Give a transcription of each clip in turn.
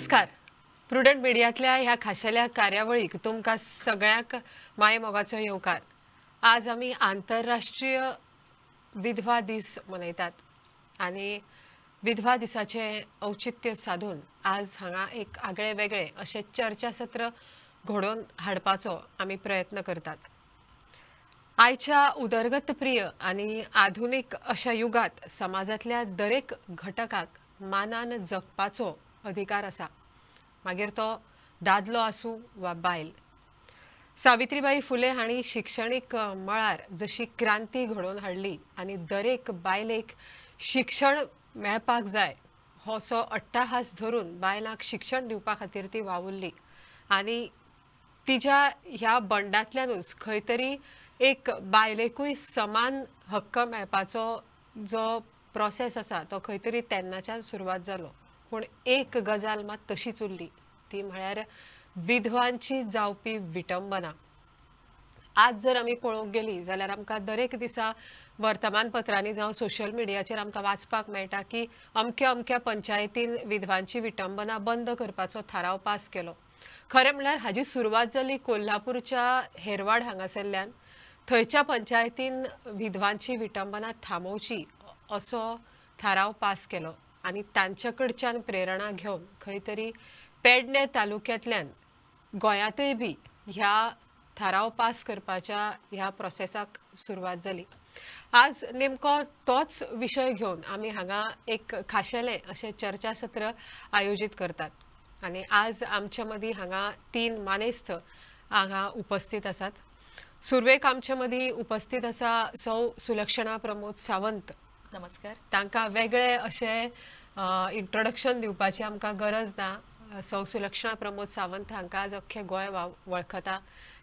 नमस्कार. प्रुडंट मिडियांतल्या ह्या खाशेल्या कार्यावळीक तुमकां सगळ्यांक मायेमोगाचो येवकार. आज आमी आंतरराष्ट्रीय विधवा दीस मनयतात आनी विधवा दिसाचें औचित्य साधून आज हांगा एक आगळे वेगळे अशें चर्चासत्र घडोवन हाडपाचो आमी प्रयत्न करतात. आयच्या उदरगत प्रिय आनी आधुनीक अशा युगांत समाजांतल्या दरेक घटकाक मानान जगपाचो अधिकार आसा, मागीर तो दादलो आसूं वा बायल. सावित्रीबाई फुले हांणी शिक्षणीक मळार जशी क्रांती घडोवन हाडली आनी दरेक बायलेक शिक्षण मेळपाक जाय हो सो अट्टाहास धरून बायलांक शिक्षण दिवपा खातीर ती वावुरली आनी तिज्या ह्या बंडांतल्यानूच खंय तरी एक बायलेकूय समान हक्क मेळपाचो जो प्रोसेस आसा तो खंय तरी तेन्नाच्यान सुरवात जालो. पूण एक गजाल मात तशीच उरली, ती म्हळ्यार विधवांची जावपी विटंबना. आज जर आमी पळोवंक गेली जाल्यार आमकां दरेक दिसा वर्तमानपत्रांनी जावं सोशल मिडियाचेर आमकां वाचपाक मेळटा की अमक्या अमक्या पंचायतीन विधवांची विटंबना बंद करपाचो थाराव पास केलो. खरें म्हणल्यार हाजी सुरवात जाली कोल्हापूरच्या हेरवाड हांगासरल्यान. थंयच्या पंचायतीन विधवांची विटंबना थांबोवची असो थाराव पास केलो आनी तांचे कडच्यान प्रेरणा घेवन खंय तरी पेडणे तालुक्यांतल्यान गोंयांतय बी ह्या थाराव पास करपाच्या ह्या प्रोसेसाक सुरवात जाली. आज नेमको तोच विशय घेवन आमी हांगा एक खाशेलें अशें चर्चासत्र आयोजीत करतात आनी आज आमच्या मदीं हांगा तीन मानेस्त हांगा उपस्थित आसात. सुरवेक आमच्या मदीं उपस्थित आसा सौ सुलक्षणा प्रमोद सावंत. नमस्कार. तांकां वेगळे अशें इंट्रोडक्शन दिवपाची आमकां गरज ना. सौ सुलक्षणा प्रमोद सावंत हांकां आज अख्खें गोंय वळखता.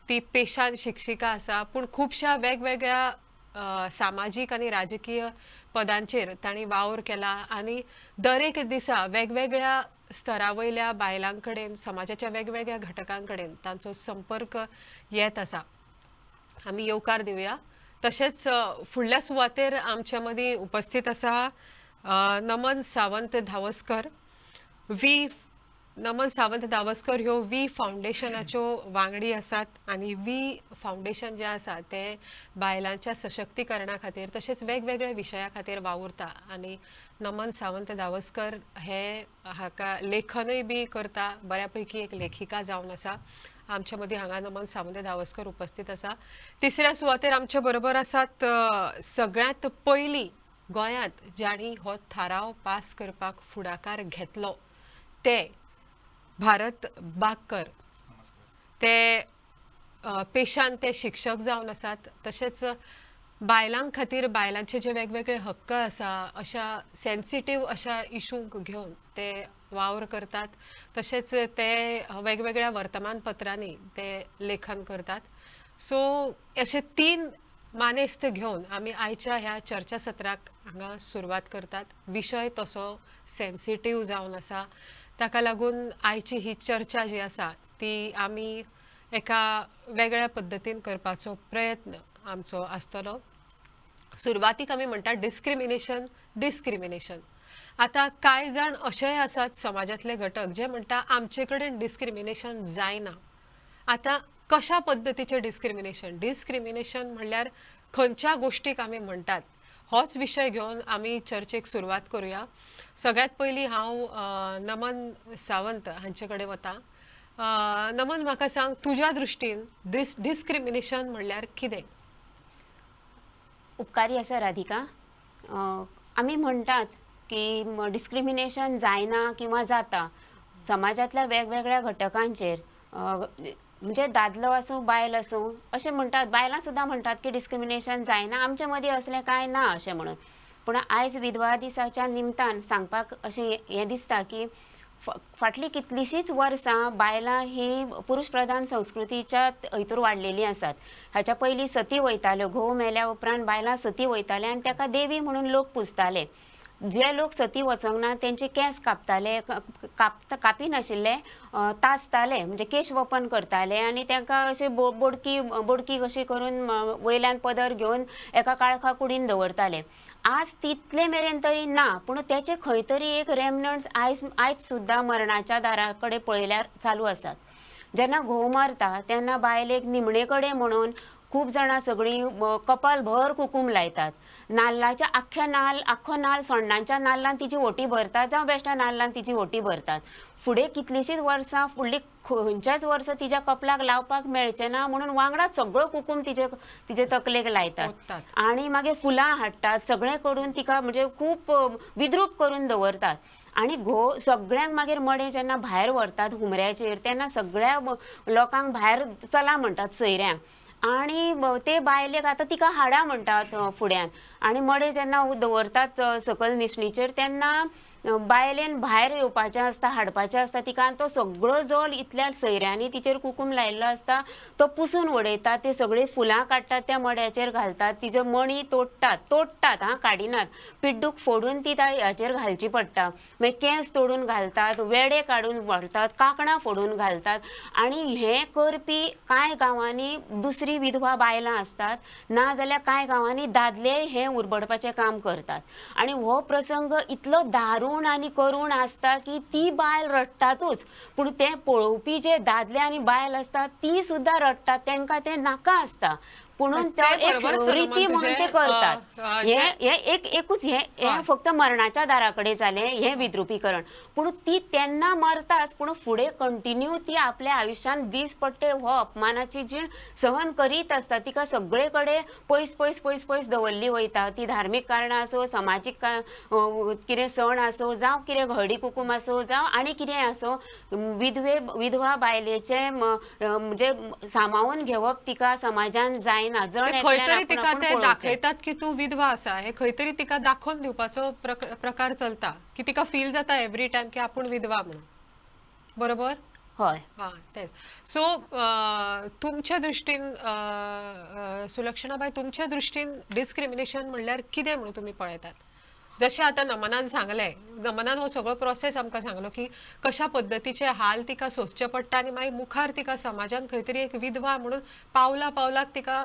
ती पेशान शिक्षिका आसा, पूण खुबश्या वेगवेगळ्या सामाजीक आनी राजकीय पदांचेर तांणी वावर केला आनी दरेक दिसा वेगवेगळ्या स्तरा वयल्या बायलां कडेन, समाजाच्या वेगवेगळ्या घटकां कडेन तांचो संपर्क येत आसा. आमी येवकार दिवया. तशेंच फुडल्या सुवातेर आमच्या मदीं उपस्थित आसा नमन सावंत धावस्कर. नमन सावंत धावस्कर ह्यो वी फावंडेशनाच्यो वांगडी आसात आनी वी फावंडेशन जें आसा तें बायलांच्या सशक्तीकरणा खातीर तशेंच वेगवेगळ्या विशया खातीर वावुरता आनी नमन सावंत धावस्कर हे हाका लेखनूय बी करता, बऱ्या पैकी एक लेखिका जावन आसा. आमच्या मदीं हांगा नमन सावंत धावस्कर उपस्थित आसा. तिसऱ्या सुवातेर आमच्या बरोबर आसात सगळ्यांत पयलीं गोंयांत जांणी हो थाराव पास करपाक फुडाकार घेतलो ते भारत बागकर. ते पेशान ते शिक्षक जावन आसात, तशेंच बायलां खातीर बायलांचे जे वेगवेगळे हक्क आसा अशा सेन्सिटीव अशा इशूंक घेवन ते वावर करतात, तशेंच ते वेगवेगळ्या वर्तमानपत्रांनी ते लेखन करतात. सो अशे तीन मानेस्त घेवन आमी आयच्या ह्या चर्चासत्राक हांगा सुरवात करतात. विशय तसो सेन्सिटीव जावन आसा, ताका लागून आयची ही चर्चा जी आसा ती आमी एका वेगळ्या पद्दतीन करपाचो प्रयत्न आमचो आसतलो. सुरवातीक आमी म्हणटा डिस्क्रिमिनेशन. डिस्क्रिमिनेशन आतां कांय जाण अशेय आसात समाजांतले घटक जे म्हणटा आमचे कडेन डिस्क्रिमिनेशन जायना. आतां कशा पद्दतीचें डिस्क्रिमिनेशन? डिस्क्रिमिनेशन म्हणल्यार खंयच्या गोश्टीक आमी म्हणटात होच विशय घेवन आमी चर्चेक सुरवात करुया. सगळ्यांत पयलीं हांव नमन सावंत हांचे कडेन वता. नमन, म्हाका सांग तुज्या दृश्टीन डिस्क्रिमिनेशन म्हणल्यार कितें? उपकारी आसा राधिका. आमी म्हणटात की डिस्क्रिमिनेशन जायना किंवा जाता समाजांतल्या वेगवेगळ्या घटकांचेर, म्हणजे दादलो आसूं बायल आसूं अशें म्हणटात. बायलां सुद्दां म्हणटात की डिस्क्रिमिनेशन जायना, आमचे मदीं असलें कांय ना अशें म्हणून. पूण आयज विधवा दिसाच्या निमतान सांगपाक अशें हें दिसता की फाटलीं कितलींशींच वर्सां बायलां ही पुरुश प्रधान संस्कृतीच्या हितूर वाडलेलीं आसात. हाच्या पयलीं सती वयताल्यो, घोव मेल्या उपरांत बायलां सती वयताले आनी ताका देवी म्हणून लोक पुजताले. जे लोक सती वचोंक ना तेंचे केंस कापताले, कापिनाशिल्ले तासताले, म्हणजे केश वपन करताले आनी तांकां अशे बोडकी बोडकी कशी करून वयल्यान पदर घेवन एका काळखा कुडीन दवरताले. आज तितले मेरेन तरी ना, पूण तेचे खंय तरी एक रेमनंट्स आयज आयज सुद्दां मरणाच्या दारा कडेन पळयल्यार चालू आसात. जेन्ना घोव मरता तेन्ना बायलेक निमणे कडेन म्हणून खूब जाणां सगळीं कपाल भर कुकूम लायतात, नाल्लाच्या आख्ख्या नाल्ल आख्खो नाल्ल सोण्णांच्या नाल्लान तिची ओटी भरतात जावं बेश्ट्या नाल्लान तिची ओटी भरतात. फुडें कितलींशींच वर्सां फुडली खंयच्याच वर्सा तिच्या कपलाक लावपाक मेळचें ना म्हणून वांगडाच सगळो कुकूम तिजे तिजे तकलेक लायतात आनी मागीर फुलां हाडटात, सगळें करून तिका म्हणजे खूब विद्रूप करून दवरतात. आनी घोव सगळ्यांक मागीर मडें जेन्ना भायर व्हरतात हुमऱ्याचेर तेन्ना सगळ्या लोकांक भायर चला म्हणटात सोयऱ्यांक, आनी ते बायलेक आतां तिका हाडा म्हणटात फुड्यान. आनी मडें जेन्ना दवरतात सकयल निसणीचेर तेन्ना बायलेन भायर येवपाचें आसता, हाडपाचें आसता तिका, आनी तो सगळो जो इतल्या सैऱ्यांनी तिचेर कुकूम लायिल्लो आसता तो पुसून उडयतात, ते सगळीं फुलां काडटात त्या मड्याचेर घालतात, तिचे मणी तोडटात तोडटात हां काडिनात, पिड्डूक फोडून ती त्या हाचेर घालची पडटा, मागीर केंस तोडून घालतात, वेडे काडून व्हरतात, कांकणां फोडून घालतात. आनी हें करपी कांय गांवांनी दुसरी विधवा बायलां आसतात, ना जाल्यार कांय गांवांनी दादले हें उरबडपाचें काम करतात. आनी हो प्रसंग इतलो दारूण आनी करूण आसता की ती बायल रडटातूच, पूण ते पळोवपी जे दादले आनी बायल आसता ती सुद्दां रडटात, तांकां तें नाका आसता, पुणून ते एक रिती म्हणून ते करतात. हे एक एकूच हे फक्त मरणाच्या दारा कडेन जालें हें विद्रुपीकरण, पूण ती तेन्ना मरताच, पूण फुडें कंटिन्यू ती आपल्या आयुश्यान दीस पडटे हो अपमानाची जीण सहन करीत आसता. तिका सगळे कडेन पयस पयस पयस पयस दवरली वयता, ती धार्मीक कारणां आसूं, समाजीक कितें सण आसूं, जावं कितें हळदी कुकूम आसूं, जावं आनी कितें आसूं, विधवे विधवा बायलेचें म्हणजे सामावून घेवप तिका समाजान जायना. खंय तरी तिका ते दाखयतात की तूं विधवा आसा, हे खंय तरी तिका दाखोवन दिवपाचो प्रकार चलता की तिका फील जाता एवरी टायम की आपूण विधवा म्हणून, बरोबर? हय, हां तेच. सो तुमच्या दृश्टीन सुलक्षणाबाई, तुमच्या दृश्टीन डिस्क्रिमिनेशन म्हणल्यार कितें म्हणून तुमी पळयतात? जशें आतां नमनान सांगलें, नमनान हो सगळो प्रोसेस आमकां सांगलो की कशा पद्दतीचे हाल तिका सोंसचे पडटा आनी मागीर मुखार तिका समाजान खंय तरी एक विधवा म्हणून पावला पावलाक तिका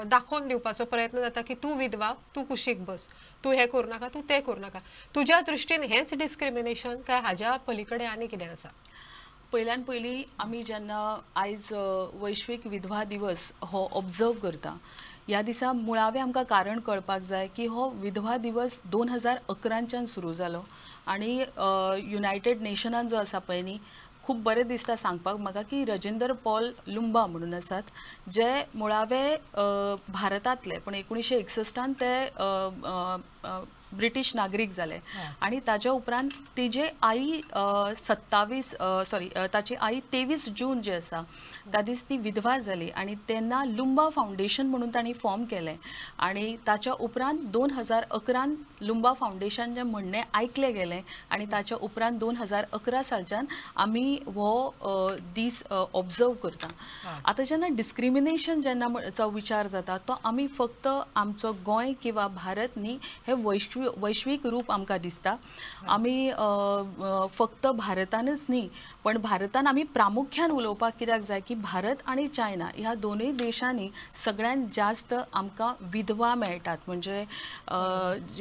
दाखोवन दिवपाचो प्रयत्न जाता की तूं विधवा, तूं कुशीक बस, तूं हें करूं नाका, तूं तें करूं नाका. तुज्या दृश्टीन हेंच डिस्क्रिमिनेशन काय हाज्या पलीकडे आनी कितें आसा? पयल्यान पयलीं आमी जेन्ना आयज वैश्वीक विधवा दिवस हो ऑब्जर्व करता, ह्या दिसा मुळावें आमकां कारण कळपाक जाय की हो विधवा दिवस 2011च्यान सुरू जालो आनी युनायटेड नेशनान जो आसा पळय न्ही, खूब बरें दिसता सांगपाक म्हाका की रजिंदर पॉल लुंबा म्हणून आसात, जे मुळावे भारतांतले, पूण 1961 ते ब्रिटीश नागरीक जाले आनी ताच्या उपरांत तिजे आई ताची आई 23 जून जे आसा त्या दीस ती विधवा जाली आनी तेन्ना लुंबा फावंडेशन म्हणून तांणी फॉर्म केलें आनी ताच्या उपरांत 2011 लुंबा फावंडेशन जें म्हणणें आयकलें गेलें आनी ताच्या उपरांत 2011 सालच्यान आमी हो दीस ऑब्जर्व करता. आतां जेन्ना डिस्क्रिमिनेशन जेन्ना चो विचार जाता तो आमी फक्त आमचो गोंय किंवा भारत न्ही, हे वैश्वीक रूप आमकां दिसता. आमी फक्त भारतानच न्ही, पण भारतान आमी प्रामुख्यान उलोवपाक कित्याक जाय की भारत आनी चायना ह्या दोनूय देशांनी सगळ्यांत जास्त आमकां विधवा मेळटात, म्हणजे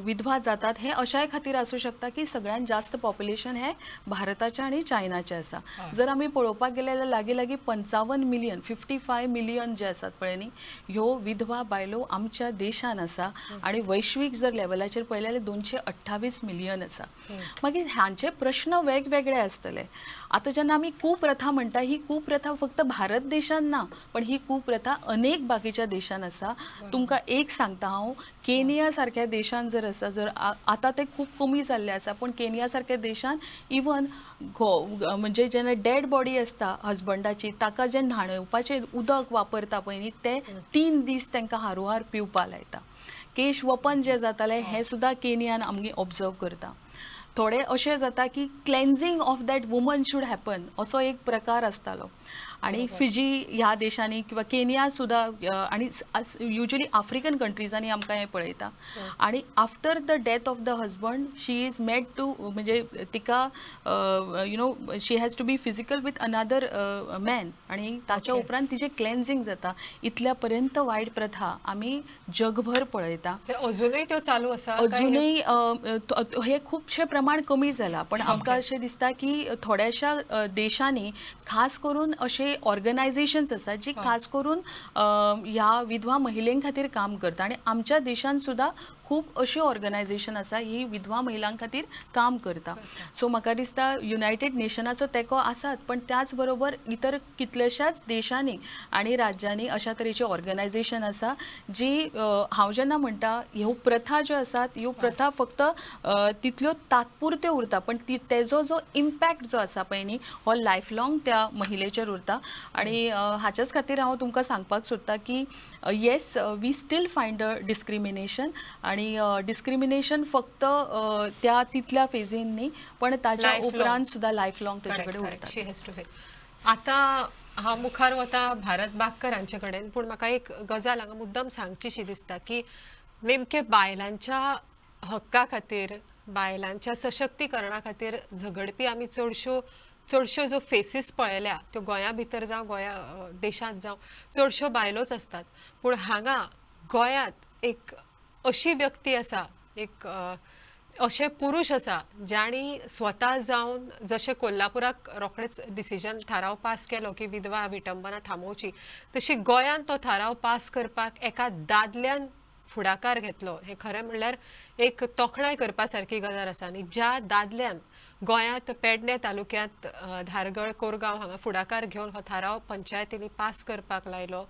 विधवा जातात. हे अशाय खातीर आसूं शकता की सगळ्यांत जास्त पॉप्युलेशन हे भारताचें आनी चायनाचें आसा. जर आमी पळोवपाक गेले जाल्यार लागीं लागीं 55 मिलियन 55 मिलियन जे आसात पळय न्ही, ह्यो विधवा बायलो आमच्या देशान आसा आनी वैश्वीक जर लेवलाचेर पळयलें जाल्यार 228 मिलियन आसा. मागीर हांचे प्रश्न वेगवेगळे आसतले. आतां जेन्ना आमी कुप्रथा म्हणटा, ही कुप्रथा फक्त भारत देशान ना, पण ही कुप्रथा अनेक बाकीच्या देशान आसा. तुमकां एक सांगता हांव, केनिया सारक्या देशान जर आसा, जर आतां ते खूब कमी जाल्ले आसा, पूण केनिया सारक्या देशान इवन म्हणजे जेन्ना डेड बॉडी आसता हजबंडाची, ताका जें न्हाणोवपाचें उदक वापरता पळय न्ही, तें 3 दीस तांकां हारोहार पिवपा लायता. केश वपन जें जातालें हें सुद्दां केनियान आमी ऑब्जर्व करता. थोडे अशें जाता की cleansing of that woman should happen असो एक प्रकार आसतालो. आनी फिजी ह्या देशांनी किंवा केनिया सुद्दां आनी युजली आफ्रिकन कंट्रीजांनी आमकां हें पळयता. आनी after the death of the husband she is made to म्हणजे तिका you know she has to be physical with another man आनी ताच्या उपरांत तिजें क्लेन्झींग जाता. इतल्या पर्यंत वायट प्रथा आमी जगभर पळयता. अजूनय त्यो चालू आसा, अजूनय हे खुबशे प्रमाण कमी जाला, पण आमकां अशें दिसता की थोड्याशा देशांनी खास करून अशे ऑर्गनायझेशन्स आसा जी खास करून ह्या विधवा महिलां खातीर काम करता आनी आमच्या देशांत सुद्दां खूब अश्यो ऑर्गनायझेशन आसा ही विधवा महिलां खातीर काम करता. सो म्हाका दिसता युनायटेड नेशनाचो तेंको आसात, पण त्याच बरोबर इतर कितल्याशाच देशांनी आनी राज्यांनी अशा तरेचे ऑर्गनायझेशन आसा जी हांव जेन्ना म्हणटा ह्यो प्रथा ज्यो आसात ह्यो प्रथा फक्त तितल्यो तात्पुरत्यो उरता, पण ती तेजो जो इम्पॅक्ट जो आसा पळय न्ही हो लायफ लॉंग त्या महिलेचेर उरता. आनी हाच्याच खातीर हांव तुमकां सांगपाक सोदता की yes we still find a discrimination आनी डिस्क्रिमिनेशन फक्त त्या तितल्या फेजीन न्ही पण ताच्या उपरांत सुद्दां लायफ लॉंग ताचे कडेन उरता. आतां हांव मुखार वता भारत बागकर हांचे कडेन, पूण म्हाका एक गजाल हांगा मुद्दम सांगचीशी दिसता की नेमके बायलांच्या हक्का खातीर, बायलांच्या सशक्तीकरणा खातीर झगडपी आमी चडश्यो चडश्यो ज्यो फेसीस पळयल्या त्यो गोंया भितर जावं गोंया देशांत जावं चडश्यो बायलोच आसतात. पूण हांगा गोंयांत एक अशी व्यक्ती आसा, एक अशे पुरुष आसा जांणी स्वता जावन जशें कोल्हापुराक रोखडेच डिसिजन थाराव पास केलो की विधवा विटंबना थांबोवची, तशी गोंयांत तो थाराव पास करपाक एका दादल्यान फुडाकार घेतलो. हें खरें म्हणल्यार एक तोखणाय करपा सारकी गजाल आसा. आनी ज्या दादल्यान गोंयांत पेडणे तालुक्यांत धारगळ कोरगांव हांगा फुडाकार घेवन हो थाराव पंचायतींनी पास करपाक लायलो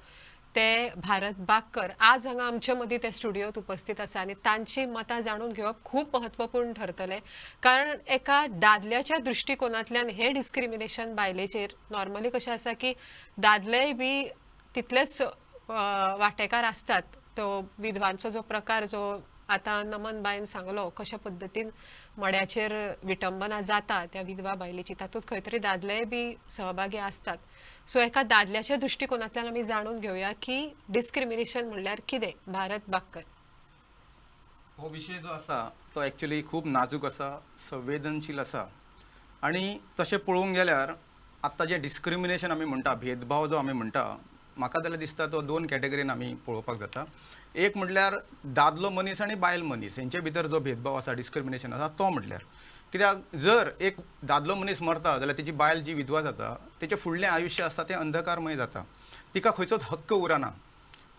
ते भारत बागकर आज हांगा आमचे मदीं ते स्टुडियोत उपस्थित आसा आनी तांची मतां जाणून घेवप खूब महत्वपूर्ण ठरतलें, कारण एका दादल्याच्या दृश्टिकोनांतल्यान हें डिस्क्रिमिनेशन बायलेचेर नॉर्मली कशें आसा की दादलेय बी तितलेच वांटेकार आसतात. तो विधवांचो जो प्रकार जो आतां नमन बायन सांगलो कशा पद्दतीन मड्याचेर विटंबना जाता त्या विधवा बायलेची, तातूंत खंय तरी दादलेय बी सहभागी आसतात. सो एका दादल्याच्या दृश्टिकोनांतल्यान आमी जाणून घेवया की डिस्क्रिमिनेशन म्हणल्यार कितें. भारत बागकर, हो विशय जो आसा तो एक्चुअली खूब नाजूक आसा, संवेदनशील आसा आनी तशें पळोवंक गेल्यार आत्तां जें डिस्क्रिमिनेशन आमी म्हणटा, भेदभाव जो आमी म्हणटा, म्हाका जाल्यार दिसता तो दोन कॅटेगरीन आमी पळोवपाक जाता. एक म्हटल्यार दादलो मनीस आनी बायल मनीस हेंचे भितर जो भेदभाव आसा, डिस्क्रिमिनेशन आसा तो म्हटल्यार कित्याक जर एक दादलो मनीस मरता जाल्यार तेजी बायल जी विधवा जाता तेचें फुडलें आयुश्य आसता तें अंधकारमय जाता. तिका खंयचोच हक्क उरना.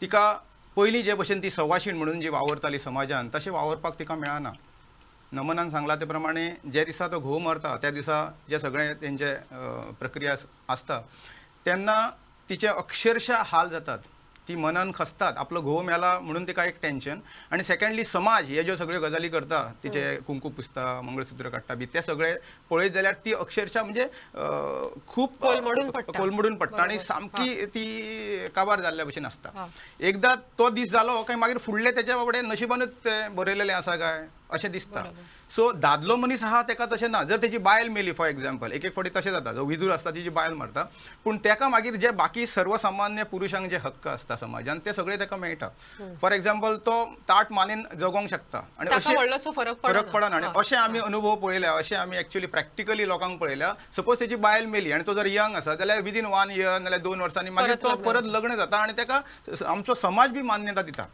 तिका पयलीं जे भशेन ती सवाशीण म्हणून जी वावरताली समाजान तशें वावरपाक तिका मेळना. नमनान सांगलां ते प्रमाणे जे दिसा तो घोव मरता त्या दिसा जे सगळें तेंचे प्रक्रिया आसता तेन्ना तिचे अक्षरशः हाल जातात, ती मनान खसतात, आपलो घोव मेला म्हणून तिका एक टेन्शन आनी सेकंडली समाज हे ज्यो सगळ्यो गजाली करता, तिचे कुंकू पुसता, मंगळसूत्र काडटा बी ते सगळे पळयत जाल्यार ती अक्षरशः म्हणजे खूब कोलमडून पडटा आनी सामकी ती काबार जाल्ल्या भशेन आसता. एकदां तो दीस जालो काय मागीर फुडले तेच्या बाबडे नशिबानूच तें बरयलेलें आसा काय अशें दिसता. सो दादलो मनीस आहा तेका तशें ना. जर तेजी बायल मेली फॉर एग्जाम्पल, एक एक फावटी तशें जाता, जो विदूर आसता तेजी बायल मरता, पूण तेका मागीर जे बाकी सर्वसामान्य पुरुशांक जे हक्क आसता समाजान ते सगळे तेका मेळटा. फॉर एग्जाम्पल तो ताट मानेन जगोंक शकता आनी अशें फरक पडना. आनी अशें आमी अनुभव पळयल्या, अशें आमी एक्चुअली प्रॅक्टिकली लोकांक पळयल्या. सपोज तेजी बायल मेली आनी तो जर यंग आसा जाल्यार विदीन 1 इयर नाल्यार 2 वर्सांनी मागीर तो परत लग्न जाता आनी तेका आमचो समाज बी मान्यता दिता.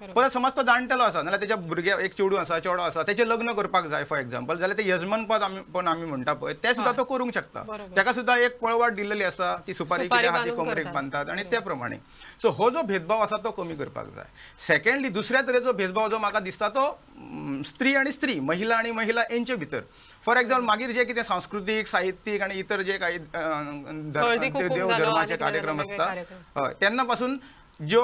परत समज तो जाणटेलो आसा नाल्यार तेच्या भुरग्या एक चेडूं आसा, चेडो आसा, तेचें लग्न करपाक जाय फॉर एग्जाम्पल जाल्यार ते यजमानपद आमी पण आमी म्हणटा पळय तें सुद्दां तो करूंक शकता. तेका सुद्दां एक पळवाट दिल्लेली आसा, ती सुपारी कितें आहा ती कमरेक बांदतात आनी ते प्रमाणे. सो हो जो भेदभाव आसा तो कमी करपाक जाय. सेकंडली दुसऱ्या तरेचो भेदभाव जो म्हाका दिसता तो स्त्री आनी स्त्री, महिला आनी महिला हेंचे भितर. फॉर एग्जाम्पल मागीर जे कितें सांस्कृतीक, साहित्यीक आनी इतर जे काही देव धर्माचे कार्यक्रम आसता हय तेन्ना पासून ज्यो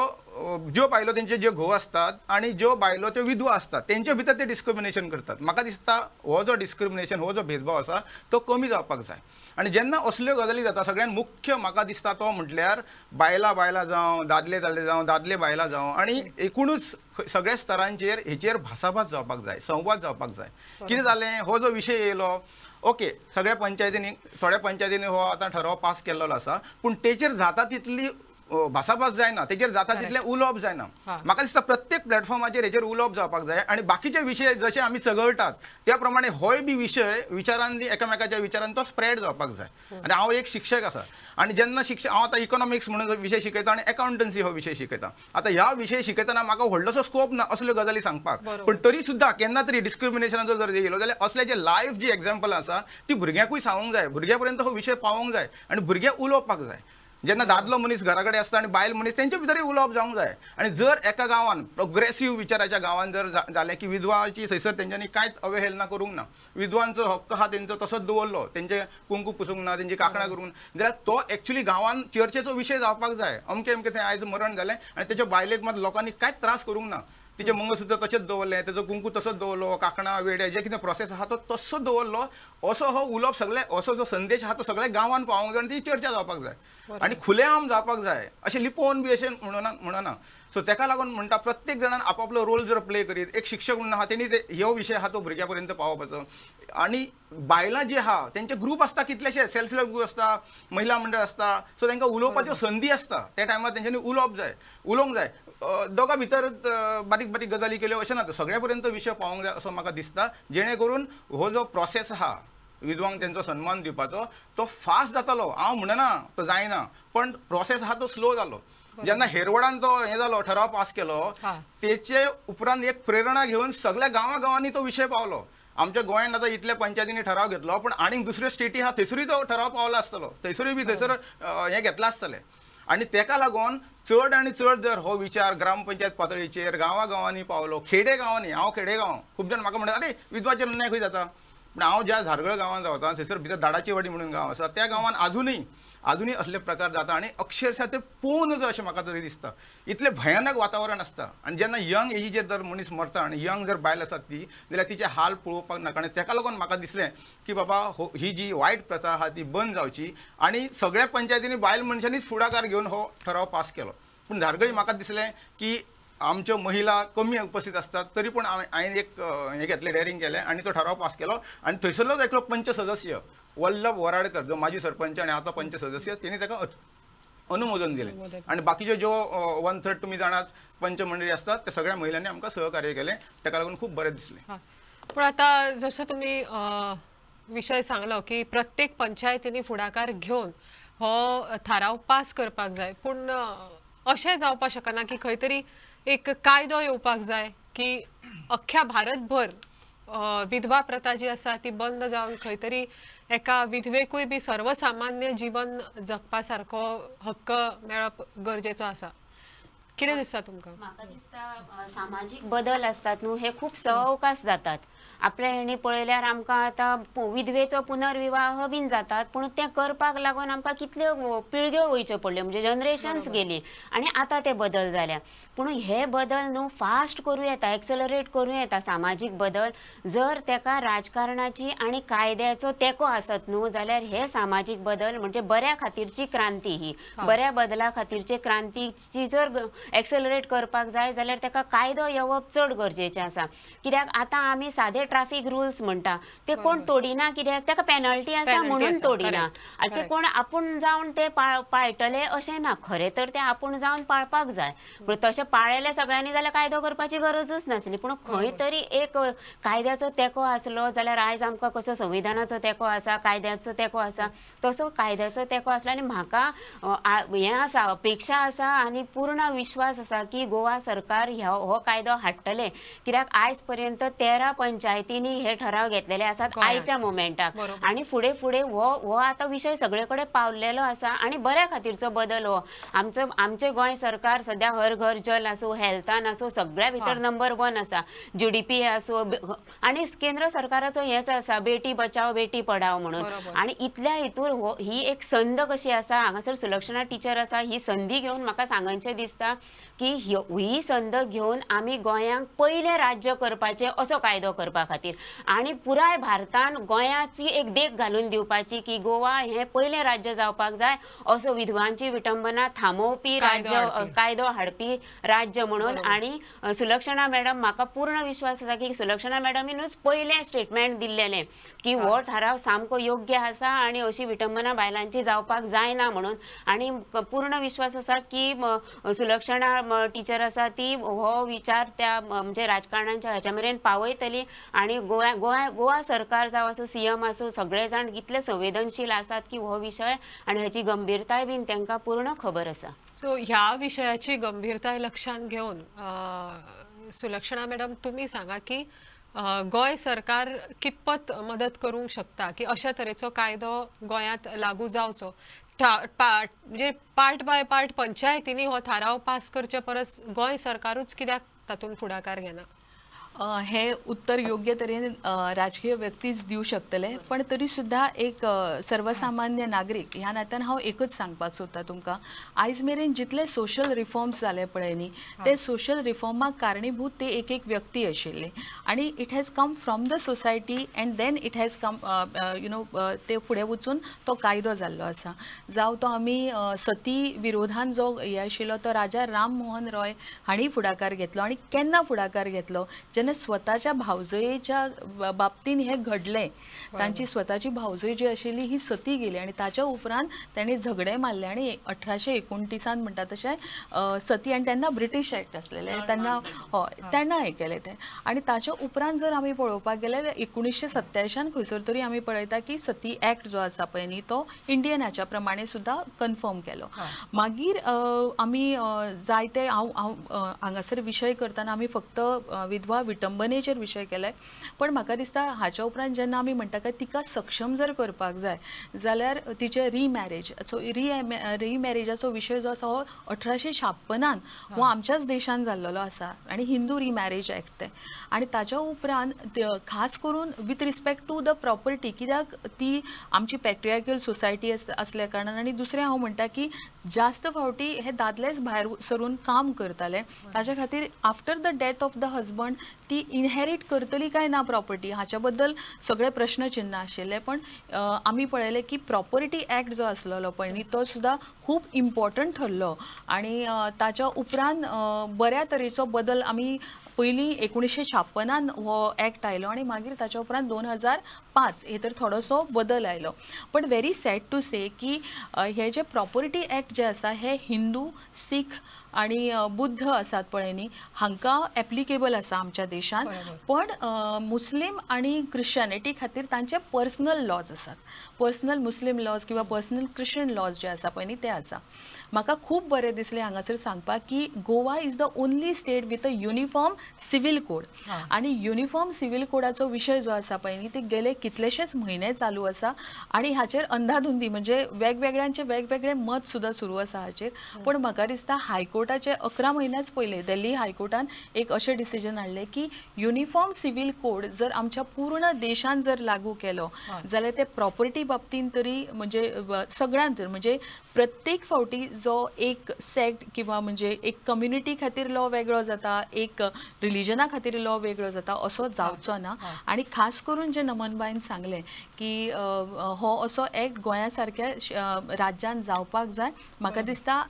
ज्यो बायलो तेंचे ज्यो घोव आसतात आनी ज्यो बायलो त्यो विधवा आसतात तेंचे भितर ते डिस्क्रिमिनेशन करतात. म्हाका दिसता हो जो डिस्क्रिमिनेशन, हो जो भेदभाव आसा तो कमी जावपाक जाय. आनी जेन्ना असल्यो गजाली जाता सगळ्यान मुख्य म्हाका दिसता तो म्हटल्यार बायलां बायलां जावं, दादले दादले जावं, दादले बायलां जावं आनी एकुणूच सगळ्या स्तरांचेर हेचेर भासाभास जावपाक जाय, संवाद जावपाक जाय. कितें जालें, हो जो विशय येयलो ओके सगळ्या पंचायतींनी थोड्या पंचायतींनी हो आतां ठराव पास केल्लो आसा पूण तेचेर जाता तितली भासाभास जायना, तेचेर जाता तितलें उलोवप जायना। म्हाका दिसता प्रत्येक प्लॅटफॉर्माचेर हेचेर उलोवप जावपाक जाय आनी बाकीचे विशय जशे आमी चगळटात त्या प्रमाणे होय बी विशय विचारान एकामेकाच्या विचारान तो स्प्रेड जावपाक जाय। आनी हांव एक शिक्षक आसा आनी जेन्ना शिक्षक हांव आतां इकॉनॉमिक्स म्हणून विशय शिकयता आनी अकाउंटन्सी हो विशय शिकयता। आतां ह्या विशय शिकयतना म्हाका व्हडलोसो स्कोप ना असल्यो गजाली सांगपाक, पूण तरी सुद्दां केन्ना तरी डिस्क्रिमिनेशनाचो जर येयलो जाल्यार असले जे लायफ जी एग्जाम्पल आसा ती भुरग्यांकूय सांगूंक जाय, भुरग्यां पर्यंत हो विशय पावोंक जाय आनी भुरगे उलोवपाक जाय। जेन्ना दादलो मनीस घरा कडेन आसता आनी बायल मनीस तेंचे भितरूय उलोवप जावंक जाय। आनी जर एका गांवान प्रोग्रेसीव विचाराच्या गांवान जर जालें की विधवाची थंयसर तेंच्यांनी कांयच अवहेलना करूंक ना, विधवांचो हक्क आहा तेंचो तसोच दवरलो, तेंचे कुंकू पुसूंक ना, तेंची कांकणां करूंक ना, जाल्यार तो एक्चुली गांवान चर्चेचो विशय जावपाक जाय। अमकें अमकें थंय आयज मरण जालें आनी तेच्या बायलेक मात लोकांनी कांयच त्रास करूंक ना, तिचें मंगळसूत्र तशेंच दवरलें, तेजो कुंकू तसोच दवरलो, कांकणां वेडे जे कितें प्रोसेस आहा तो तसो दवरलो, असो हो उलोवप सगळे असो जो संदेश आहा तो सगळ्या गांवान पावोंक जाय आनी ती चर्चा जावपाक जाय आनी खुलेआम जावपाक जाय, अशें लिपोवन बी अशें म्हणना। सो तेका लागून म्हणटा प्रत्येक जाणान आपापलो रोल जर प्ले करीत, एक शिक्षक म्हणून आहा तेणी ते हो विशय आहा तो भुरग्यां पर्यंत पावोवपाचो। आनी बायलां जी आहा तेंचे ग्रूप आसता कितलेशे, सेल्फ हेल्प ग्रूप आसता, महिला मंडळ आसता, सो तांकां उलोवपाच्यो संदी आसता, त्या टायमार तेंच्यांनी उलोवप जाय, उलोवंक जाय। दोगां भितर बारीक बारीक गजाली केल्यो अशें ना, सगळ्या पर्यंत विशय पावोंक जाय असो म्हाका दिसता, जेणे करून हो जो प्रोसेस आहा विधवांक तेंचो सन्मान दिवपाचो तो फास्ट जातलो। हांव म्हणना तो जायना, पण प्रोसेस आहा तो स्लो जालो। जेन्ना हेरवडान तो हें जालो ठराव पास केलो तेचे उपरांत एक प्रेरणा घेवन सगळ्या गांवां गांवांनी तो विशय पावलो। आमच्या गोंयांत आतां इतल्या पंचायतींनी ठराव घेतलो, पण आनीक दुसऱ्यो स्टेटी आहा थंयसरूय तो ठराव पावला आसतलो, थंयसरूय बी थंयसर हें घेतलां आसतलें। आनी तेका लागून चड आनी चड जर हो विचार ग्रामपंचायत पातळीचेर गांवां गांवांनी पावलो, खेडे गांवांनी, हांव खेडे गांव खूब जाण म्हाका म्हणटा अरे विधवाचेर अन्याय खंय जाता, पूण हांव ज्या धारगळ गांवांत रावता थंयसर भितर दाडाची वाडी म्हणून गांव आसा, त्या गांवांत आजुनूय असले प्रकार जाता आनी अक्षरशः ते पळोवन नजो अशें म्हाका तरी दिसता, इतलें भयानक वातावरण आसता। आनी जेन्ना यंग एजीचेर जर मनीस मरता आनी यंग जर बायल आसा ती जाल्यार तिचे हाल पळोवपाक नाका। आनी तेका लागून म्हाका दिसलें की बाबा हो ही जी वायट प्रथा आहा ती बंद जावची आनी सगळ्या पंचायतींनी बायल मनशांनीच फुडाकार घेवन हो ठराव पास केलो। पूण धारगळी म्हाका दिसलें की आमच्यो महिला कमी उपस्थित आसतात, तरी पूण हांवें एक हें घेतलें, डेअरिंग केलें आनी तो ठराव पास केलो। आनी थंयसरलोच एकलो पंच सदस्य वल्लभ वराडकर जो माजी सरपंच आनी आतां पंच सदस्य, तेणी ताका अनुमोदन दिलें आनी बाकीच्यो ज्यो 1/3 तुमी जाणात पंच मंडळी आसतात त्या सगळ्या महिलांनी आमकां सहकार्य केलें, ताका लागून खूब बरें दिसलें। पूण आतां जसो तुमी विशय सांगलो की प्रत्येक पंचायतींनी फुडाकार घेवन हो थाराव पास करपाक जाय, पूण अशें जावपाक शकना की खंय तरी एक कायदो येवपाक जाय की अख्ख्या भारतभर विधवा प्रथा जी आसा ती बंद जावन खंय तरी एका विधवेकूय बी सर्वसामान्य जीवन जगपा सारको हक्क मेळप गरजेचो आसा। कितें दिसता तुमकां? म्हाका दिसता सामाजीक बदल आसतात न्हू हे खूब सवकास जातात। आपल्या हेणी पळयल्यार आमकां आतां विधवेचो पुनर्विवाह बीन जातात, पूण तें करपाक लागून आमकां कितल्यो पिळग्यो वयच्यो पडल्यो, म्हणजे जनरेशन्स गेली आनी आतां ते बदल जाल्या। पूण हे बदल न्हू फास्ट करूं येता, एक्सेलरेट करूं येता सामाजीक बदल, जर तेका राजकारणाची आनी कायद्याचो तेंको आसत न्हू जाल्यार हे सामाजीक बदल म्हणजे बऱ्या खातीरची क्रांती, ही बऱ्या बदला खातीरची क्रांतीची जर एक्सेलरेट करपाक जाय जाल्यार तेका कायदो येवप चड गरजेचें आसा। कित्याक आतां आमी सादे ट्राफीक रुल्स म्हणटा ते कोण तोडिना, कित्याक ताका पेनल्टी आसा म्हणून तोडिना, आनी ते कोण आपूण जावन ते पाळटले अशें ना, खरें तर ते आपूण जावन पाळपाक जाय, पूण तशें पाळयले सगळ्यांनी जाल्यार कायदो करपाची गरजूच नासली। पूण खंय तरी एक कायद्याचो तेंको आसलो जाल्यार आयज आमकां कसो संविधानाचो तेंको आसा, कायद्याचो तेंको आसा, तसो कायद्याचो तेंको आसलो आनी म्हाका हें आसा, अपेक्षा आसा आनी पूर्ण विश्वास आसा की गोवा सरकार हो कायदो हाडटले, कित्याक आयज पर्यंत 13 पंचायतींनी हे ठराव घेतलेले आसात आयच्या मोमेंटाक, आनी फुडें फुडें हो आतां विशय सगळे कडेन पावलेलो आसा आनी बऱ्या खातीरचो बदल हो। आमचें गोंय सरकार सद्या हर घर जल आसूं, हेल्थान आसूं, सगळ्या भितर नंबर 1 आसा, GDP आसूं, आनी केंद्र सरकाराचो हेंच आसा बेटी बचाव बेटी पढाव म्हणून, आनी इतल्या हितूर ही एक संद कशी आसा, हांगासर सुलक्षणा टिचर आसा, ही संदी घेवन म्हाका सांगचें दिसता की ही संद घेवन आमी गोंयांक पयलें राज्य करपाचें असो कायदो करपाक, खातीर आनी पुराय भारतान गोंयाची एक देख घालून दिवपाची की गोवा हें पयलें राज्य जावपाक जाय असो विधवांची विटंबना थांबोवपी राज्य, कायदो हाडपी राज्य म्हणून। आनी सुलक्षणा मॅडम म्हाका पूर्ण विश्वास आसा की सुलक्षणा मॅडमीनूच पयलें स्टेटमेंट दिल्लेलें की हो थाराव सामको योग्य आसा आनी अशी विटंबना बायलांची जावपाक जायना म्हणून। आनी पूर्ण विश्वास आसा की सुलक्षणा टिचर आसा ती हो विचार त्या म्हणजे राजकारणाच्या हाच्या मेरेन पावयतली आनी गोवा गोवा गोवा सरकार जावं आसूं सीएम आसूं सगळे जाण इतले संवेदनशील आसात की हो विशय आनी हाची गंभीरताय बीन तांकां पूर्ण खबर आसा। सो ह्या विशयाची गंभीरताय लक्षांत घेवन सुलक्षणा मॅडम तुम्ही सांगा की गोंय सरकार कितपत मदत करूंक शकता की अशा तरेचो कायदो गोंयांत लागू जावचो, म्हणजे पार्ट बाय पार्ट पंचायतींनी हो थाराव पास करचे परस गोंय सरकारूच कित्याक तातूंत फुडाकार घेना? हे उत्तर योग्य तरेन राजकीय व्यक्तीच दिवं शकतले, पण तरी सुद्दां एक सर्वसामान्य नागरीक ह्या नात्यान हांव एकच सांगपाक सोदता तुमकां, आयज मेरेन जितले सोशल रिफॉर्म्स जाले पळय न्ही ते सोशल रिफॉर्माक कारणीभूत ते एक एक व्यक्ती आशिल्ली आनी it has come from the society and then it has come you know ते फुडें वचून तो कायदो जाल्लो आसा। जावं तो आमी सती विरोधान जो हे आशिल्लो तो राजा राम मोहन रॉय हांणी फुडाकार घेतलो आनी केन्ना फुडाकार घेतलो जेन्ना स्वताच्या भावजयेच्या बाबतीन हे घडलें, तांची स्वताची भावजय जी आशिल्ली ही सती गेली आनी ताच्या उपरांत तांणी झगडें मारलें आनी 1829 म्हणटा तशें सती, आनी तेन्ना ब्रिटीश एक्ट आसलेले आनी तेन्ना हय तेन्ना हें केलें तें। आनी ताच्या उपरांत जर आमी पळोवपाक गेल्यार 1987 खंयसर तरी आमी पळयता की सती एक्ट जो आसा पळय न्ही तो इंडियन हाच्या प्रमाणे सुद्दां कन्फर्म केलो। मागीर आमी जायते हांव हांव हांगासर विशय करतना आमी फक्त विधवा विटंबनेचेर विशय केलाय, पण म्हाका दिसता हाच्या उपरांत जेन्ना आमी म्हणटा काय तिका सक्षम जर करपाक जाय जाल्यार तिचे रिमॅरेज, सो रिमॅरेजाचो विशय जो आसा हो 1856 हो आमच्याच देशान जाल्लेलो आसा आनी हिंदू रिमॅरेज एक्ट तें। आनी ताच्या उपरांत खास करून with respect to the property, कित्याक ती आमची पॅट्रियार्कल सोसायटी आसल्या कारणान, आनी दुसरें हांव म्हणटा की जास्त फावटी हे दादलेच भायर सरून काम करताले, ताच्या खातीर after the death of the husband ती इनहेरीट करतली काय ना प्रॉपर्टी हाच्या बद्दल सगळे प्रश्नचिन्ह आशिल्ले। पण आमी पळयलें की प्रॉपर्टी एक्ट जो आसलेलो पळय न्ही तो सुद्दां खूब इम्पॉर्टंट ठरलो आनी ताच्या उपरांत बऱ्या तरेचो बदल आमी पयलीं 1956 हो एक्ट आयलो आनी मागीर ताच्या उपरांत 2005 हे तर थोडोसो बदल आयलो। पण व्हेरी सॅड टू से की हे जे प्रॉपर्टी एक्ट जे आसा हे हिंदू, सीख आनी बुद्ध आसात पळय न्ही हांकां एप्लिकेबल आसा आमच्या देशान, पण मुस्लीम आनी क्रिश्चनिटी खातीर तांचे पर्सनल लॉज आसात, पर्सनल मुस्लीम लॉज किंवा पर्सनल क्रिश्चन लॉज जे आसा पळय न्ही ते आसा। म्हाका खूब बरें दिसलें हांगासर सांगपाक की Goa is the only state with a uniform civil code, आनी युनिफॉर्म सिवील कोडाचो विशय जो आसा पळय न्ही ते गेले कितलेशेच म्हयने चालू आसा आनी हाचेर अंधाधुंदी म्हणजे वेगवेगळ्यांचे वेगवेगळे मत सुद्दां सुरू आसा हाचेर। पण म्हाका दिसता हायकोर्टाचे 11 म्हयन्याच पयले दिल्ली हायकोर्टान एक अशें डिसिजन हाडलें की युनिफॉर्म सिवील कोड जर आमच्या पूर्ण देशान जर लागू केलो जाल्यार ते प्रॉपर्टी बाबतीन तरी म्हणजे सगळ्यांत म्हणजे प्रत्येक फावटी जो एक सेक्ट किंवा म्हणजे एक कम्युनिटी खातीर लॉ वेगळो जाता, एक रिलिजना खातीर लॉ वेगळो जाता असो जावचो ना। आनी खास करून जे नमनबायन सांगलें की हो असो एक्ट गोंया सारक्या राज्यान जावपाक जाय, म्हाका दिसता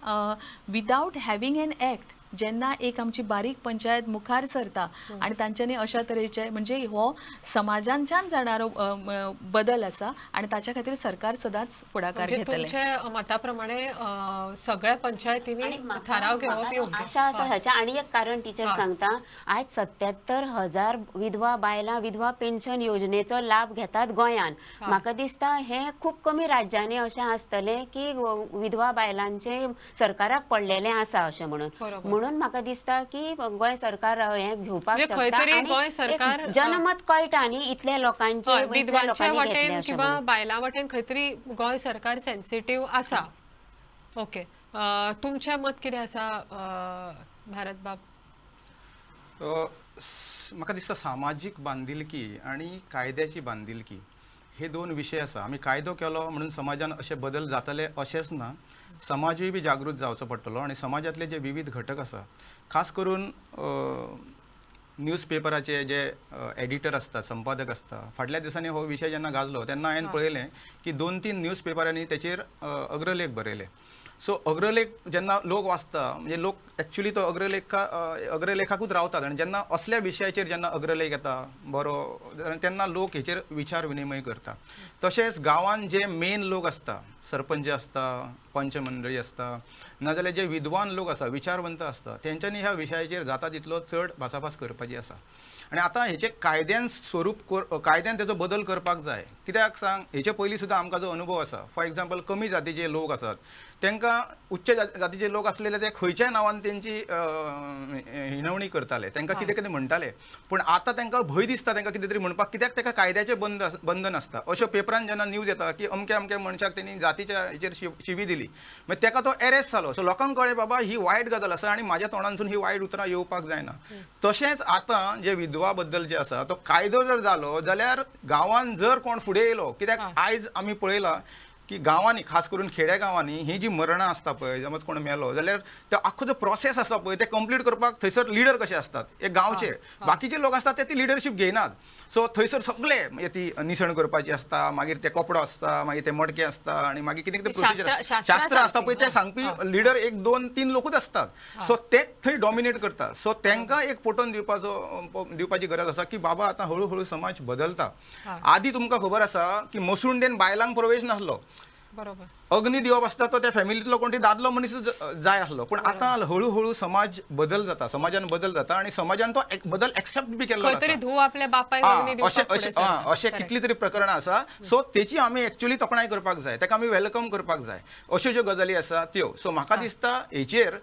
विदावट हॅविंग एन एक्ट जेन्ना एक आमची बारीक पंचायत मुखार सरता आनी तांच्यांनी अशा तरेचे म्हणजे हो समाजांच्यान जाणारो बदल आसा आनी ताच्या खातीर सरकार सदांच फुडाकार घेतलें। तुमच्या मता प्रमाणे सगळ्या पंचायतींनी थाराव घेवप योग्य आशा आसा हाचें। आनी एक कारण टिचर सांगता, आयज 77,000 विधवा बायलां विधवा पेन्शन योजनेचो लाभ घेतात गोंयान। म्हाका दिसता हें खूब कमी राज्यांनी अशें आसतलें की विधवा बायलांचें सरकाराक पडलेलें आसा अशें म्हणून, म्हणून म्हाका दिसता की गोंय सरकार हें घेवपाक शकता। गोंय सरकार जनमत कळटा न्ही इतल्या लोकांचे, विधवांच्या वाटेन किंवा बायलां वाटेन खंय तरी गोंय सरकार सेन्सिटीव आसा। ओके, तुमचें मत कितें आसा भारत बाब? म्हाका दिसता सामाजीक बांदिलकी आनी कायद्याची बांदिलकी हे दोन विशय आसा। आमी कायदो केलो म्हणून समाजान अशे बदल जातले अशेंच ना, समाजूय बी जागृत जावचो पडटलो आनी समाजांतले जे विविध घटक आसा खास करून न्यूज पेपराचे जे एडिटर आसता, संपादक आसता, फाटल्या दिसांनी हो विशय जेन्ना गाजलो तेन्ना हांवें पळयलें की 2-3 न्यूज पेपरांनी तेचेर अग्रलेख बरयले. सो अग्रलेख जेन्ना लोक वाचता म्हणजे लोक एक्चुअली तो अग्रलेखाकूच रावतात आनी जेन्ना असल्या विशयाचेर जेन्ना अग्रलेख येता बरो तेन्ना लोक हेचेर विचार विनिमय करता. तशेंच गांवांत जे मेन लोक आसता, सरपंच आसता, पंच मंडळी आसता, नाजाल्यार जे विद्वान लोक आसा, विचारवंत आसता, तेंच्यांनी ह्या विशयाचेर जाता तितलो चड भासाभास करपाची आसा. आनी आतां हेचे कायद्यान स्वरूप कायद्यान तेजो बदल करपाक जाय. कित्याक सांग, हेचे पयलीं सुद्दां आमकां जो अनुभव आसा, फॉर एग्जाम्पल कमी जातीचे लोक आसात तांकां उच्च जातीचे लोक आसलेले ते खंयच्याय नांवान तेंची हिणवणी करताले, तांकां कितें कितें म्हणटाले. पूण आतां तांकां भंय दिसता तांकां कितें तरी म्हणपाक, कित्याक ताका कायद्याचें बंधन आसता. अश्यो पेपरान जेन्ना न्यूज येता की अमक्या अमक्या मनशाक तेणी जातीच्या हेचेर शिवी दिली, मागीर ताका तो एरेस्ट जालो. सो लोकांक कळ्ळें बाबा ही वायट गजाल आसा आनी म्हाज्या तोंडांतसून ही वायट उतरां येवपाक जायना. तशेंच आतां जे विधवा बद्दल जे आसा तो कायदो जर जालो जाल्यार गांवांत जर कोण फुडें येयलो, कित्याक आयज आमी पळयलां की गांवांनी खास करून खेड्या गांवांनी ही जी मरणां आसता पळय, समज कोण मेलो जाल्यार तो आख्खो जो प्रोसेस आसा पळय ते कंप्लीट करपाक थंयसर लिडर कशे आसतात एक गांवचे, बाकीचे लोक आसतात ते ती लिडरशीप घेयनात. सो थंयसर सगळे म्हणजे ती निसण करपाची आसता, मागीर ते कपडो आसता, मागीर ते मडके आसता आनी मागीर कितें कितें प्रोसिजर शास्त्र आसता पळय ते सांगपी लिडर 1, 2, 3 लोकूच आसतात. सो ते थंय डॉमिनेट करता. सो तांकां एक पटोवन दिवपाची गरज आसा की बाबा आतां हळू हळू समाज बदलता. आदी तुमकां खबर आसा की मसुंडेन बायलांक प्रवेश नासलो, बरोबर, अग्नी दिवप आसता तो त्या फॅमिलींतलो कोण दादलो मनीस जाय आसलो. पूण आतां हळू हळू समाज बदल जाता, समाजान बदल जाता आनी समाजान तो बदल एक्सेप्ट बी केल्लो आसा. धूव आपल्या बापायक अग्नी दिवपाक फुडें सरता, अशें कितली तरी प्रकरणां आसा. सो तेची आमी एक्चुअली तोखणाय करपाक जाय, ताका आमी welcome करपाक जाय, अश्यो ज्यो गजाली आसा त्यो. सो म्हाका दिसता हेचेर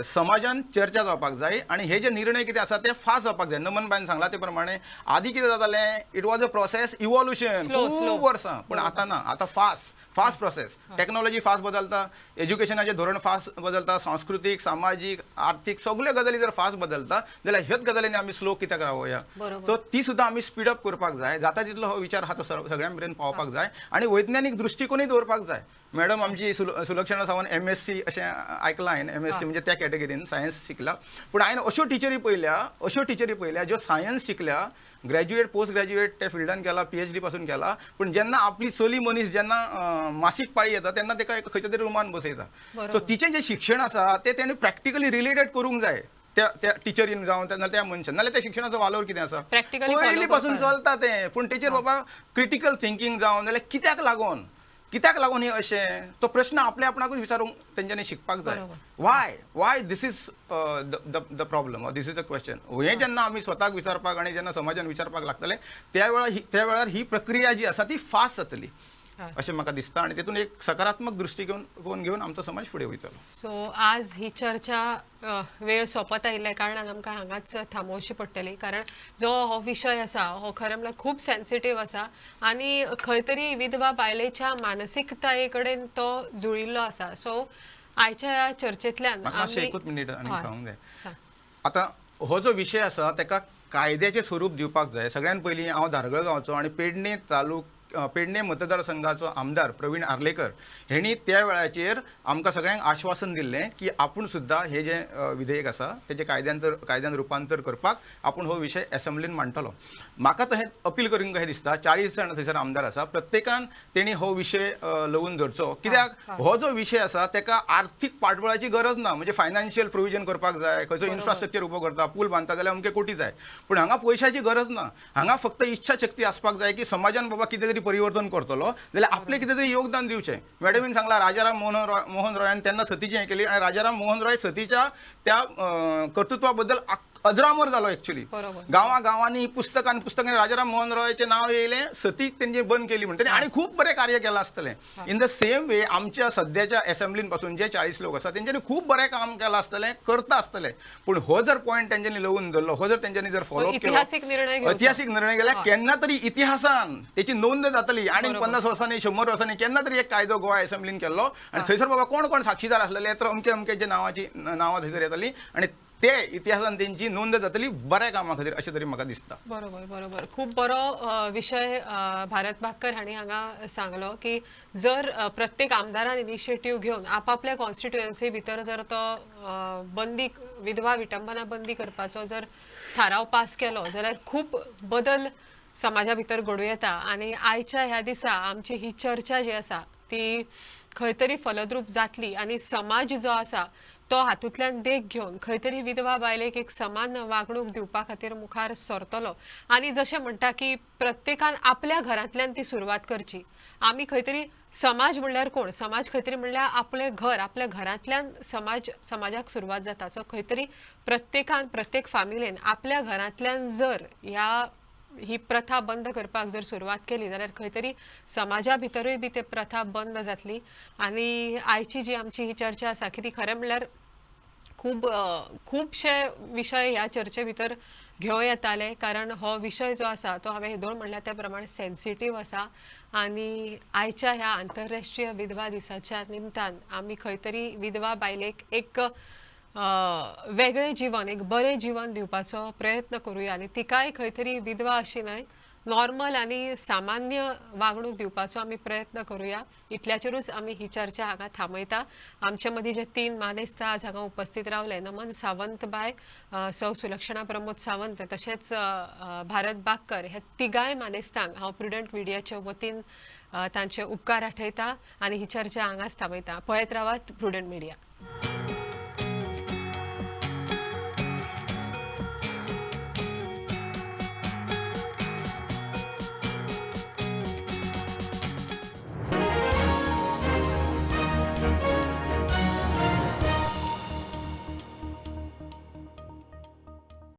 समाजान चर्चा जावपाक जाय आनी हे जे निर्णय कितें आसा ते फास्ट जावपाक जाय. नमन बायन सांगला ते प्रमाणे आदी कितें जातालें, it was a process evolution खूब वर्सां, पूण आतां ना, आतां fast fast process, technology fast बदलता, एज्युकेशनाचें धोरण फास्ट बदलता, सांस्कृतीक, सामाजीक, आर्थीक सगळ्यो गजाली जर फास्ट बदलता जाल्यार ह्याच गजालींनी आमी स्लो कित्याक रावया. सो ती सुद्दां आमी स्पीड अप करपाक जाय, जाता तितलो हो विचार आहा तो सगळ्यां मेरेन पावपाक जाय आनी वैज्ञानीक दृश्टिकोनूय दवरपाक जाय. मॅडम आमची सुलक्षणा सावन MSc अशें आयकलां हांवें, MSc म्हणजे त्या कॅटेगरीन सायन्स शिकला, पूण हांवें अश्यो टिचरी पळयल्या, ज्यो सायन्स शिकल्या, ग्रॅज्युएट पोस्ट ग्रॅज्युएट त्या फिल्डान केला, PhD पासून केला, पूण जेन्ना आपली चली मनीस जेन्ना मासीक पाळी येता तेन्ना ताका एक खंयच्या तरी रुमान बसयता. सो तिचें जें शिक्षण आसा तें तेणें प्रॅक्टिकली रिलेटेड करूंक जाय त्या त्या टिचरीन जावं त्या मनशान, नाल्यार त्या शिक्षणाचो वालोर कितें आसा, पयलीं पासून चलता तें, पूण तेचेर बाबा क्रिटिकल थिंकींग जावं नाल्यार कित्याक लागून हें अशें तो प्रश्न आपल्या आपणाकूच विचारूंक तेंच्यांनी शिकपाक जाय. Why this is the problem or this is the question, हें जेन्ना आमी स्वताक विचारपाक आनी जेन्ना समाजान विचारपाक लागतले त्या वेळार ही प्रक्रिया जी आसा ती फास्ट जातली अशें म्हाका दिसता आनी तेतून एक सकारात्मक दृश्टिकोन घेवन आमचो समाज फुडें वयतलो. सो आज ही चर्चा वेळ सोंपत आयिल्ल्या कारणान आमकां हांगाच थांबोवची पडटली, कारण जो हो विशय आसा हो खरें म्हणल्यार खूब सेन्सिटीव आसा आनी खंय तरी विधवा बायलेच्या मानसिकताये कडेन तो जुळिल्लो आसा. सो आयच्या ह्या चर्चेंतल्यान मातशें एकूच मिनीट आनी सांगूंक जाय. आतां हो जो विशय आसा ताका कायद्याचें स्वरूप दिवपाक जाय. सगळ्यान पयलीं हांव धारगळ गांवचो आनी पेडणे मतदारसंघाचो आमदार प्रवीण आर्लेकर हेणी त्या वेळाचेर आमकां सगळ्यांक आश्वासन दिल्लें की आपूण सुद्दां हे जे विधेयक आसा तेजें कायद्यान रुपांतर करपाक आपूण हो विशय एसेंब्लीन मांडटलो. म्हाका तशें अपील करूंक कशें दिसता, 40 जाण थंयसर आमदार आसा, प्रत्येकान तेणी हो विशय लवून धरचो, कित्याक हो जो विशय आसा ताका आर्थीक पाठबळाची गरज ना, म्हणजे फायनान्शियल प्रोविजन करपाक जाय, खंयचो इन्फ्रास्ट्रक्चर उबो करता, पूल बांदता जाल्यार अमके कोटी जाय, पूण हांगा पयशाची गरज ना. हांगा फक्त इच्छा शक्ती आसपाक जाय की समाजान बाबा कितें तरी परिवर्तन करतलो जाल्यार आपलें कितें तरी योगदान दिवचें. मॅडमीन सांगला राजाराम मोहन रॉयान तेन्ना सतीचें हें केली आनी राजाराम मोहन रॉय सतीच्या त्या कर्तृत्वा बद्दल अजरामर जालो एक्चुअली. गांवा गांवांनी पुस्तकान पुस्तकांनी राजाराम मोहन रॉयचें नांव येयलें, सतीक तेंची बंद केली म्हणटा आनी खूब बरें कार्य केलां आसतलें. इन the same वे आमच्या सद्याच्या एसेंब्लीन पासून जे 40 लोक आसा तेंच्यांनी खूब बरें काम केलां आसतलें, करता आसतलें, पूण हो जर पॉयंट तेंच्यांनी लवून धरलो, हो जर तेंच्यांनी जर फॉलो केलो, इतिहासीक निर्णय केल्यार केन्ना तरी इतिहासान तेची नोंद जातली आनी 50 वर्सांनी 100 वर्सांनी केन्ना तरी एक कायदो गोवा एसेंब्लीन केल्लो आनी थंयसर बाबा कोण कोण साक्षीदार आसलेले तर अमके अमके जे नांवां थंयसर येताली आनी ते इतिहासान तेंची नोंद जातली बऱ्या कामा खातीर अशें तरी म्हाका दिसता. बरोबर बरोबर, खूब बरो विशय भारत बागकर हांणी हांगा सांगलो की जर प्रत्येक आमदारान इनिशिएटीव घेवन आपापल्या कॉन्स्टिट्युएन्सी भितर जर तो बंदी विधवा विटंबना बंदी करपाचो जर थाराव पास केलो जाल्यार खूब बदल समाजा भितर घडूं येता. आनी आयच्या ह्या दिसा आमची ही चर्चा जी आसा ती खंय तरी फलद्रूप जातली आनी समाज जो आसा तो हातूंतल्यान देख घेवन खंय तरी विधवा बायलेक एक समान वागणूक दिवपा खातीर मुखार सरतलो. आनी जशें म्हणटा की प्रत्येकान आपल्या घरांतल्यान ती सुरवात करची. आमी खंय तरी समाज म्हणल्यार कोण, समाज खंय तरी म्हणल्यार आपलें घर, आपल्या घरांतल्यान समाज समाजाक सुरवात जाता. सो खंय तरी प्रत्येकान प्रत्येक फामिलीन आपल्या घरांतल्यान जर ह्या ही प्रथा बंद करपाक जर सुरवात केली जाल्यार खंय तरी समाजा भितरूय बी ते प्रथा बंद जातली. आनी आयची जी आमची ही चर्चा आसा की ती खरें म्हणल्यार खूब खुबशे विशय ह्या चर्चे भितर घेवं येताले, कारण हो विशय जो आसा तो हांवें हेदोळ म्हणल्यार त्या प्रमाणे सेन्सिटीव आसा. आनी आयच्या ह्या आंतरराष्ट्रीय विधवा दिसाच्या निमतान आमी खंय तरी विधवा बायलेक एक वेगळें जीवन, एक बरें जीवन दिवपाचो प्रयत्न करूया आनी तिकाय खंय तरी विधवा अशी न्हय, नॉर्मल आनी सामान्य वागणूक दिवपाचो आमी प्रयत्न करूया. इतल्याचेरूच आमी ही चर्चा हांगा थांबयता. आमचे मदीं जे तीन मानेस्त आज हांगा उपस्थित रावले, नमन सावंत बाय, सौ सुलक्षणा प्रमोद सावंत, तशेंच भारत बागकर, ह्या तिगाय मानेस्तांक हांव प्रुडंट मिडियाचे वतीन तांचे उपकार आठयता आनी ही चर्चा हांगाच थांबयता. पळयत रावात प्रुडंट मिडिया.